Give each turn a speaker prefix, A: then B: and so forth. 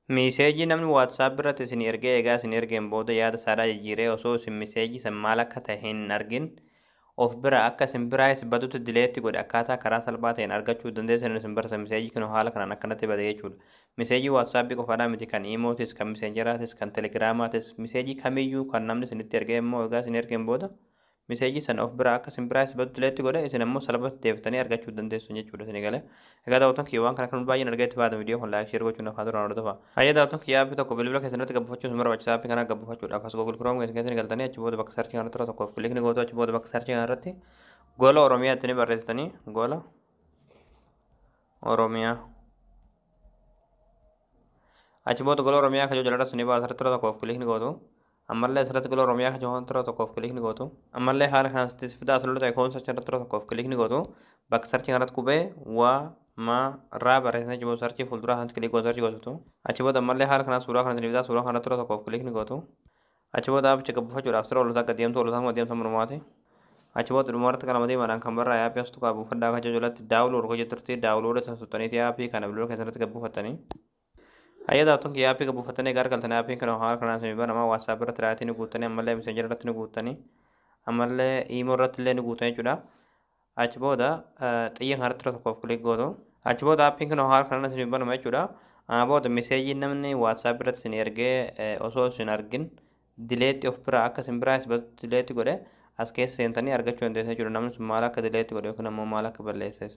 A: Message namni WhatsApp irratti isin ergee, egaa isin ergeen booda yaada isaadhaa jijjiiree, osoo isin message san maal akka ta'e hin argin of bira akka isin biraayis badutti delete godhe akkaataa karaa salphaa ta'een argachuu dandeessan isin barsa. Message kun haala kanaan akkanatti bade jechuudha. Message WhatsApp qofaadhaa miti, kan Imootis, kan Messengeraatis, kan Telegramaatis, message kamiyyuu kan namni isinitti ergee immoo egaa isin ergeen booda message sana of bira akka isin biraayis badutti delete godhe, isin ammoo salphatti deebiftanii argachuu dandeessu jechuudha isin galee. Egaa daawwattoon kiyya, waan kana kan baay'een argaa itti fayyadamu, viidiyoo kun like, share gochuun afaan duraan hordofa. Hayyee daawwattoon kiyya, app tokko bilbila keessan irratti gabbufachuun isin barbaachisa. App kana gabbufachuudhaaf as Google Chrome keessa keessan galtanii, achi booda bakka search kanarratti yeroo tokkoof click ni gootu. Achi booda bakka search kanarratti Gola Oromiyaa itti ni barreessitanii, Gola Oromiyaa. Achi booda Gola Oromiyaa kan jalirratti ni baasa, asirratti yeroo tokkoof click ni gootu. Ammallee asirratti Gola Oromiyaa kan jiru yeroo tokkoof click ni gootu. Ammallee haala kanaan sitti fidaa, asirratti ta'e koomsa achirratti yeroo tokkoof click ni gootu. Bakka search kanarratti qubee waa ma raa barreessanii, achi booda search fuulduraa kanatti click gootu, search gootu. Achi booda ammallee haala kanaan suuraa kanatti fidaa, suuraa kanarratti yeroo tokkoof click ni gootu. Achi booda appicha gabbufachuudhaaf sirra ol akka deemtu, ol isaa deemtu mormaati. Achi booda dhumarratti qalama diimaadhaan kan barraa'e app as tuqaa buufadhaa kan jiru jalatti download hojii turte, download sana tuttaniiti app kana bilbila keessatti gabbuufattanii. Hayyee daawwattoon kiyya, app gabbuufattanii gara galtanii, appiin kana haala kanaan isin banamaa. WhatsApp irratti right ni guuttanii, ammallee Messenger irratti ni guuttanii, ammallee Imo irratti illee ni guuttanii jechuudha. Achi booda xiyya kanarratti yeroo tokkoof click gootu. Achi booda appiin kun haala kanaan isin banama jechuudha. Amma booda message namni WhatsApp irratti isin ergee osoo isin argin delete of bira akka isin biraa delete godhe as keessa seentanii argachuu dandeessan jechuudha. Namni sun maal akka delete godhe yookiin ammoo maal akka balleesse.